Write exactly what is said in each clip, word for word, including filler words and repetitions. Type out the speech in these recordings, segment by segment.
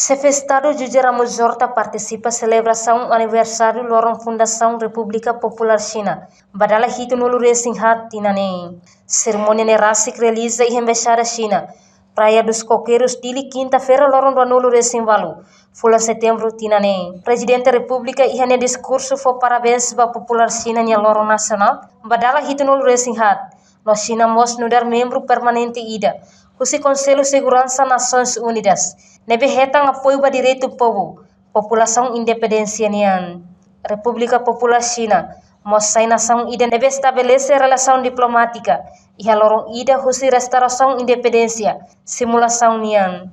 Xefe Estadu José Ramos Horta partisipa selebrasaun aniversáriu loron fundasaun Repúblika Populár Xina ba dala hitunulu resin haat tinan neen. Serimónia ne'e rasik realiza iha Embaixada Xina, Praia dos Coqueiros, Dili, kinta-feira, loron ruanulu resin ualu, fulan setembru tinan neen. Prezidente Repúblika iha nia diskursu fó parabéns ba populár Xina nia loron nasionál ba dala hitunulu resin haat, no Xina mós nu'udar membru permanente ida husi Konsellu Seguransa Nasoins Unidas, ne'ebé hetan apoiu ba direitu povu, populasaun independénsia nian. Repúblika Populár Xina mós sai nasaun ida ne'ebé estabelese relasaun diplomátika iha loron ida husi restaurasaun independénsia simulasaun nian.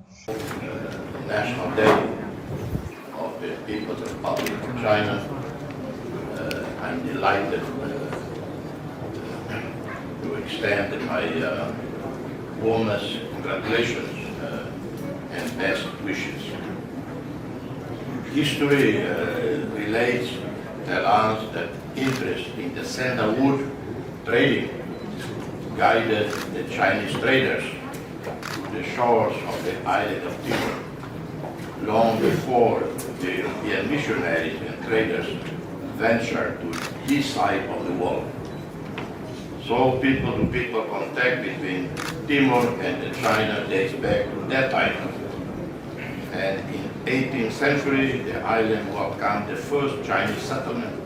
National Day of the People's Republic of China. Uh, I'm delighted, uh, to extend my, uh, warmest congratulations, uh, and best wishes. History, uh, relates, tell us that interest in the sandalwood trading guided the Chinese traders to the shores of the island of Timor, long before the European missionaries and traders ventured to this side of the world. So people-to-people contact between Timor and China dates back to that time. And in eighteenth century, the island welcomed the first Chinese settlement.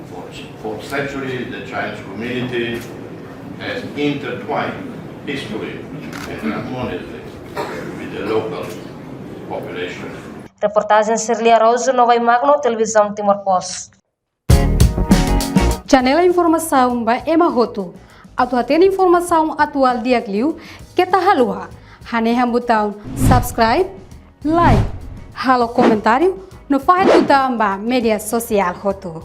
For, for centuries, the Chinese community has intertwined peacefully and harmoniously with the local population. Reportajen Sirlia Rosu, Novai Magno, Televizaun Timor Post. Janela informasaun ba ema hotu. Atu hatene informasaun atuál di'ak liu, keta haluha hanehan butaun subscribe, like, halo komentáriu, no fahe tutan ba média sosiál hotu.